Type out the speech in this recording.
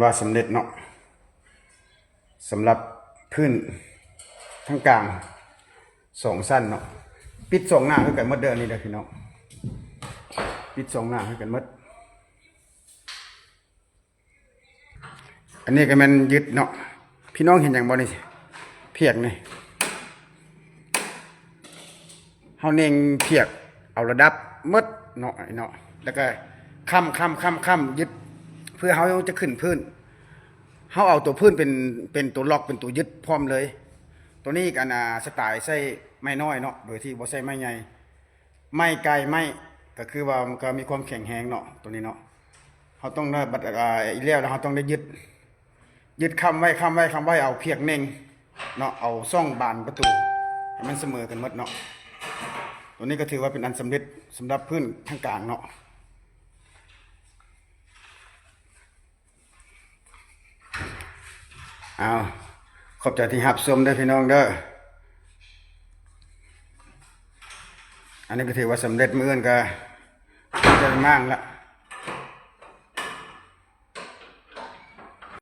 ວ່າສຳເລັດເນາະ ສຳລັບພື້ນທາງກາງສອງຊັ້ນເນາະ. ປິດສອງໜ້າຄືກັນໝົດເດີ ອັນນີ້ເດີພີ່ນ້ອງ, ປິດສອງໜ້າຄືກັນໝົດ. ອັນນີ້ກໍແມ່ນຍຶດເນາະ, ພີ່ນ້ອງເຫັນຫຍັງບໍ່ນີ້? ພຽກນີ້ ເຮົາເນັ່ງພຽກເອົາລະດັບໝົດເນາະ ເນາະ ແລ້ວກໍຄ້ຳ ຄ້ຳ ຄ້ຳ ຄ້ຳ ຍຶດ ເພື່ອເຮົາຈະຂຶ້ນພື້ນ. ເຮົາເອົາຕົວພື້ນເປັນ ເປັນຕົວລັອກ ເປັນຕົວຍຶດພ້ອມເລີຍ. ຕົວນີ້ກໍ ອັນ ອ່າ ສະໄຕໃຊ້ໄມ້ນ້ອຍເນາະ ໂດຍທີ່ບໍ່ໃຊ້ໄມ້ໃຫຍ່. ໄມ້ກາຍໄມ້ກໍຄືວ່າມັນກໍມີຄວາມແຂງແຮງເນາະ ຕົວນີ້ເນາະ. ເຮົາຕ້ອງໄດ້ບັດ ອ່າ ອີກແລ້ວ ແລ້ວເຮົາຕ້ອງໄດ້ຍຶດ ຍຶດຄ້ຳໄວ້ ຄ້ຳໄວ້ ຄ້ຳໄວ້ ເອົາພຽກເນັ່ງເນາະ ເອົາຊ່ອງບານປະຕູໃຫ້ມັນສະເໝີກັນໝົດເນາະ. ຕົວນີ້ກໍຖືວ່າເປັນອັນສຳເລັດສຳລັບພື້ນທາງກາງເນາະ. ເອົາ ຂອບໃຈທີ່ຮັບຊົມເດີພີ່ນ້ອງເດີ. ອັນນີ້ກໍຖືວ່າສຳເລັດ, ມື້ອື່ນກໍຈະໄດ້ມ້າງລະ.